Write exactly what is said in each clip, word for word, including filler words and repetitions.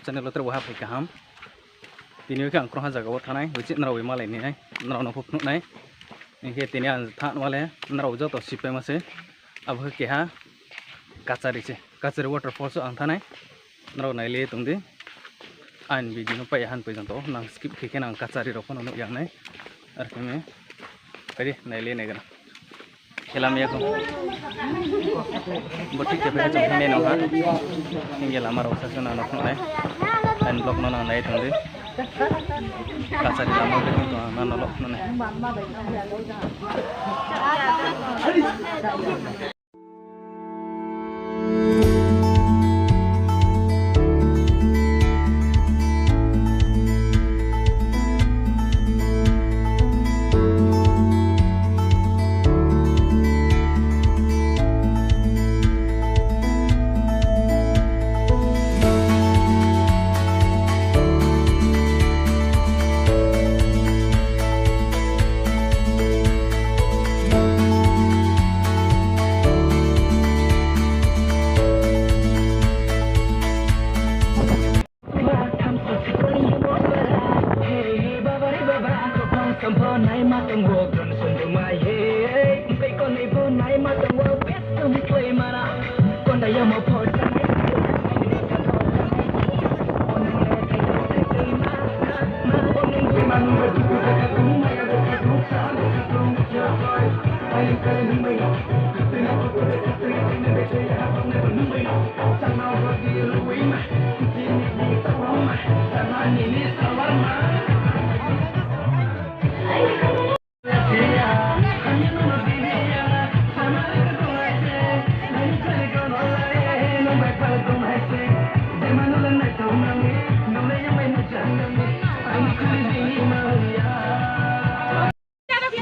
Channel wo tre bo ha phai kaham. Tini yo khe ang krungha zaga wo thanng nai, uchih nrao bai malai ni nai, nrao no pho phnuh nai. Hing khe tini ang thanng ma le nrao joto sipaimo se. Abo khe keha Kachari se, Kachari waterfalls wo ang thanng nai. Nrao nailai tong di. Aini video no pai ya han poi jang to, nang skip khe khe nang Kachari rao pho no nuh ya nai. Ar khe mi, phai di, nailai nai gana. Khe lama ya kho. Bo thik khe phai khe chung hinglai no ha. Hing khe lama rao sa se nang no phnuh nai. Aini vlog no nang nai tong di. Kachari lama khe tong tong nang no lo phnuh nai.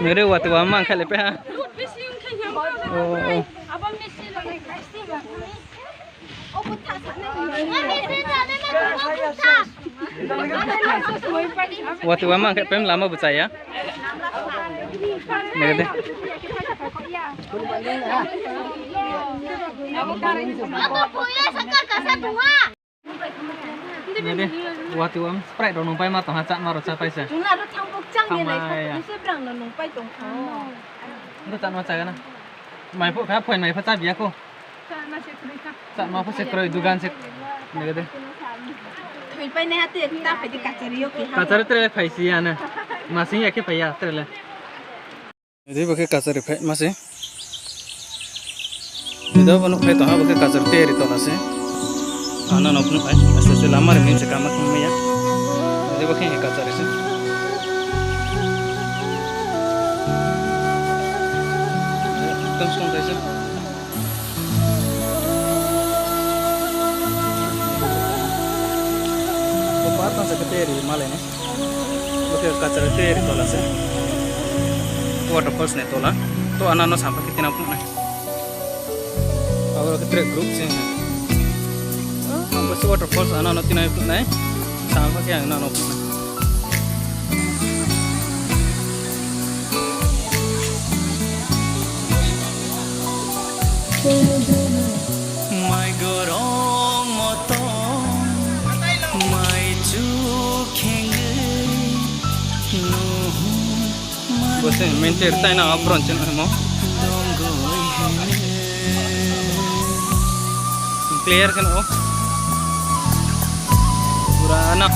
Nere wati wa mang kha le pe ha. Oh, oh. Wati wa mang khe pem lama bo cha ya. Nai de. Nai de. Wati wa Sprite rao nung pai ma tong ha, chakma rao cha pai se. Chungla ro thang buk chang ye nai. Nung se brang no nung pai tong kha. Nung chakma cha gana. Mai pho kha, phoin mai pho cha bia kho. Chakma pho se kroi, dugan se. Nai de. Thoi pai nai ha te, ta phai di Kachari yo khe ha. Kachari tre phai si ya na. Masing ya khe phai ya tre le. Nai di, bo khe Kachari phaima se. Nai di, bo nuh phai tong ha, bo khe Kachari teri tola se. Ano no phnuh nai, aste aste lama ri min se kama khung mai ya. Nai di, bo khe Kachari se. Ekdom song thai se. Bo par tang se khe teri malai nai. Bo khe Kachari teri tola se. Waterfalls ni tola. To ano no sampha khe tina phnuh nai. Abo khe tre group se. Bo se waterfalls ano no tina phnuh nai. Sampha khe ano no phnuh nai. Mai gorong moto, mai chu khengwi, no Bo se maintain tai na abron chen mo. Clear khe no. Pura na.